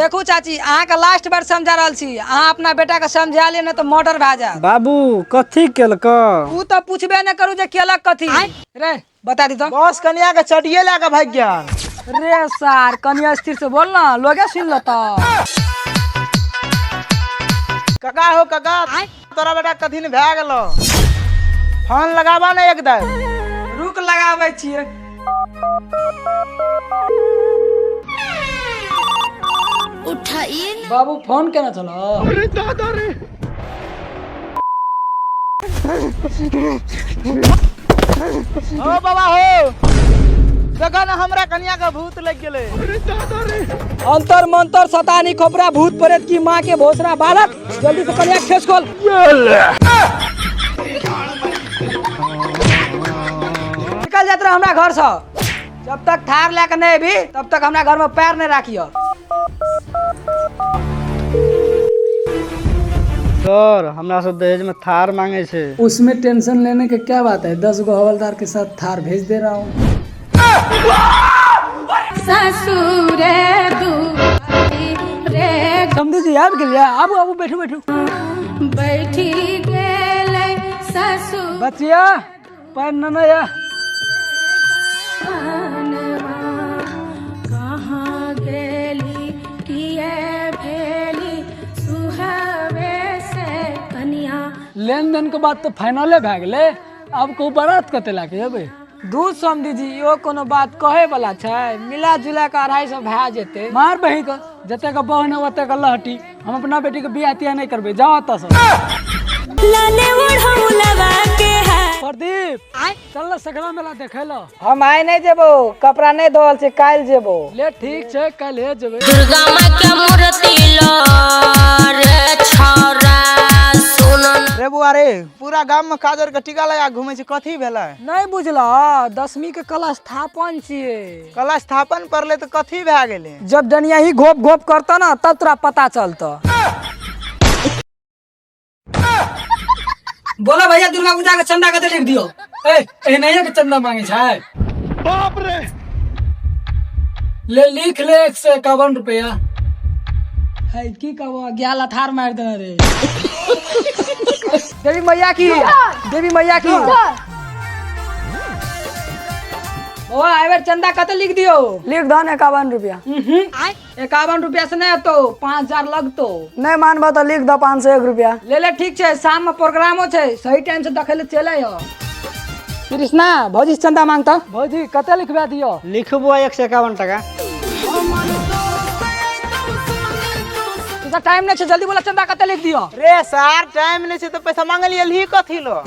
देखू चाची, अहाँके लास्ट बार समझा रहल छी, अहाँ अपना बेटा के समझा लिअ, नहि तऽ मर्डर भए जायत। बाबू कथी केलक? ऊ तऽ पूछबे नहि करू जे केलक कथी। रे बता दी तो। बस कनिया के चटिए लए के भागि गेल। रे सार, कनि स्थिर से बोल ना, लोगे सुन लेता। काका हो काका, तोरा बेटा कथी ने भए गेलो? फोन लगाबा ने एकदम। रुक, लगाबै छियै। उठाइए। बाबू फोन केने छलो? हो बाबा हो, देखा ना हमरा कनिया के भूत लग गेलै। अंतर मंतर शतानी खोपरा भूत प्रेत की माँ के भोसरा बालक, जल्दी से कनिया खेस खोल। निकल जात रह हमरा घर से। जब तक थार लए के नहीं अबी तब तक हमरा घर में पैर नहीं राखियो। सर, हमरा सब दहेज में थार मांगे छै। उसमें टेंशन लेने के क्या बात है, 10 गो हवलदार के साथ थार भेज दे रहा हूँ। ससुरे दुआरी रे। समझू जी आबि गेलियै? आबू आबू, बैठू बैठू। बैठी गेलै ससुर। बचिया पैर न या। कहाँ गेली, किए भेली सुहवे से कनिया। लेन देन के बात तो फाइनले भए गेलै, आब कहू बारात कते लए के जेबै? दूध समधी जी, इहो कोनो बात कहे वाला छै? मिला जुला के 250 भए जेतै। मार बही के, जते के बहन है ओते के लहटी। हम अपना बेटी के बियाह तियाह नहीं करबै, जाओ एतऽ से। लाले ओढ़ौलवा के है। प्रदीप, चल ना सगरा मेला देखे लो। हम आइ नहीं जेबो, कपड़ा नहीं धोल छै, काल्हि जेबो। ले ठीक छै, काल्हि जेबै। दुर्गा माँ के मूर्ति लो रे छौरा सुन। रे बुआ रे, पूरा गाम में काजर के टीका लगा के घूमे छै, कथी भेलै? नहीं बुझल, 10वीं के कल स्थापन छियै। कल स्थापन पड़लै तऽ कथी भए गेलै? जब डनिया ही घोप घोप करता ना तब तोरा पता चलता। बोलो भैया, दुर्गा पूजा के चंदा कते लिख दियो? ए एनाहिए के चंदा मांगे छै? बाप रे, ले लिख ले 151 रुपया। है की कहबो, गया लथार मार देने रे। देवी मैया की, देवी मैया की। बौआ, एहि बेर चंदा कते लिख दियो? लिख दो ने 51 रुपया। 51 रुपया से नहीं होतो, 5000 लगतो। नहीं मानबो तो लिख दो 501 रुपया। ले ले, ठीक छै, शाम में प्रोग्रामो छै, सही टाइम से देखे ले चले आइहो। कृष्णा, भौजी से चंदा मांगता। भौजी, कते लिखवा दियो? लिखबो 151 टका। तो टाइम नहीं छै, जल्दी बोला चंदा कते लिख दियो। रे सार, टाइम नहीं छै तऽ पैसा मांगलियै, ही कथी लो?